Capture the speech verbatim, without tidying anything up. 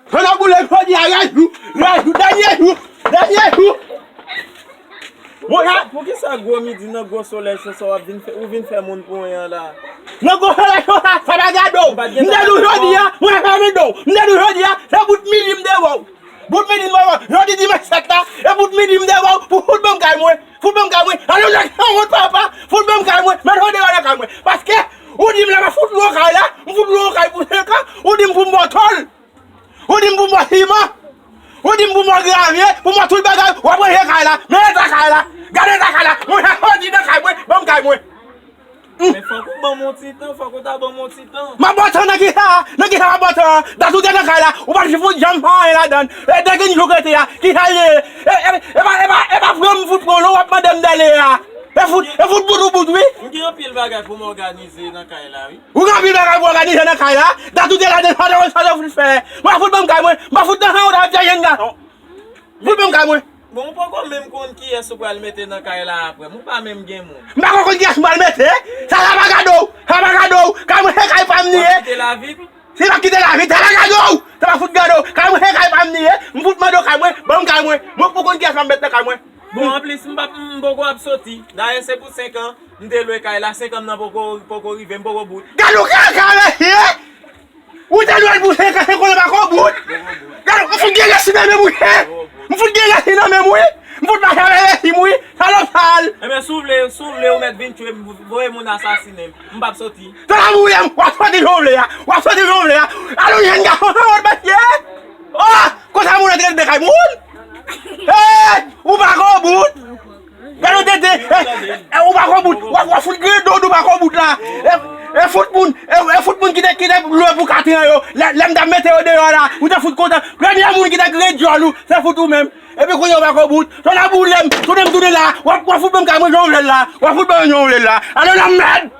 Fè nan boule jodi a, rès jou, rès jou, dènye jou, dènye jou. Mwen la. Poukisa gwo midi nan gwo solèy se sa w ap vin fè, ou vin fè moun ponyen an la? Nan gwo solèy se sa, sa pa gade w. M te di w jodi a, mwen fè midi w. M te di w jodi a, se bout midi m te ba w. Bout midi m ba w. Jodi dimanch sèt la, e bout midi m te ba w pou fout ban m kay mwen. Fout ban m kay mwen. Alò nèg sanwont papa, fout ban m kay mwen. Mèt ou deyò nan kay mwen. Paske ou di m la m ap fout lwe w kay la, m fout lwe w kay pou senk an, ou di m pou m ba w tòl. Ou di m pou m ba w siman. Ou di m pou m ba w gravye, pou m ba w tout bagay. W ap ranje kay la. Men eta kay la. Gade eta kay la. Mwen sa soti nan kay mwen, ban m kay mwen. Men fòk ou ban m yon ti tan, fòk ou ta ban m yon ti tan. M ap ba w tan nan kisa? Nan kisa m ap ba w tan? Dat ou te nan kay la, ou pa t fout janm fè anyen ladan l. E de gen jou k rete a, kisa l ye? E, e, e pa, e pa, e pa pran m fout pran w non, w ap mande m dèle a. E fout, e fout bout ou bout, wi. M gen anpil bagay pou m òganize nan kay la, wi. Ou gen anpil bagay pou òganize nan kay la. Dat ou te la, de sa te, sa te fout fè. Mwen fout ban m kay mwen. M pa fout nan sa ou ta ap fè jenn gason. Fout ban m kay mwen. Bon, ou poko menm konn kiyès ou pral mete nan kay la apre. M ou pa menm gen moun. M pa ko konn kiyès m pral mete. Sa la pa gade w. Sa pa gade w. Kay mwen se kay pa m li ye. W ap kite lavi? Si m ap kite lavi, sa pa gade w. Sa pa fout gade w. Kay mwen se kay pa m li ye. M fout mande w kay mwen. Ban m kay mwen. Mwen poko konn kiyès m ap met nan kay mwen. Bon, anplis, m p ap, m poko ap soti. Dayè, se pou senk an, m te lwe kay la, senk an m nan poko, poko rive, m poko bout. Gade w kaka, mesye! Ou te lwe l pou senk an, senk an pa ko bout! Gade w, m fout gen resi nan men m, wi! M fout gen resi nan men m, wi! M fout mache avè resi m, wi! Salòp sal! Ebyen, si w vle, si w vle, ou mèt vin tchwe m, voye moun asasinen m. M p ap soti. Sa la pou w ye, w ap soti jan w vle a! W ap soti jan w vle a! Alò, jenn gason, sa w ap pase? Oh! Konsa moun antre nan kay moun? Hey! Ou pa ko bout! Gade w tete! Eh, eh, ou pa ko bout! W ap, w ap fout grenn do w pa ko bout la! E, e fout moun, e, e fout moun ki te, ki te lwe pou katran yo! Lè, lè m t ap mete yo deyò la, ou te fout kontan! Premye moun ki te grenn djòl ou, se fout ou menm! Epi kounye a ou pa ko bout! Tounen boule m! Tounen m tounen la! W ap, w ap fout ban m kay mwen jan w vle l la! W ap fout ban m jan w vle l la! Alò nan mèd!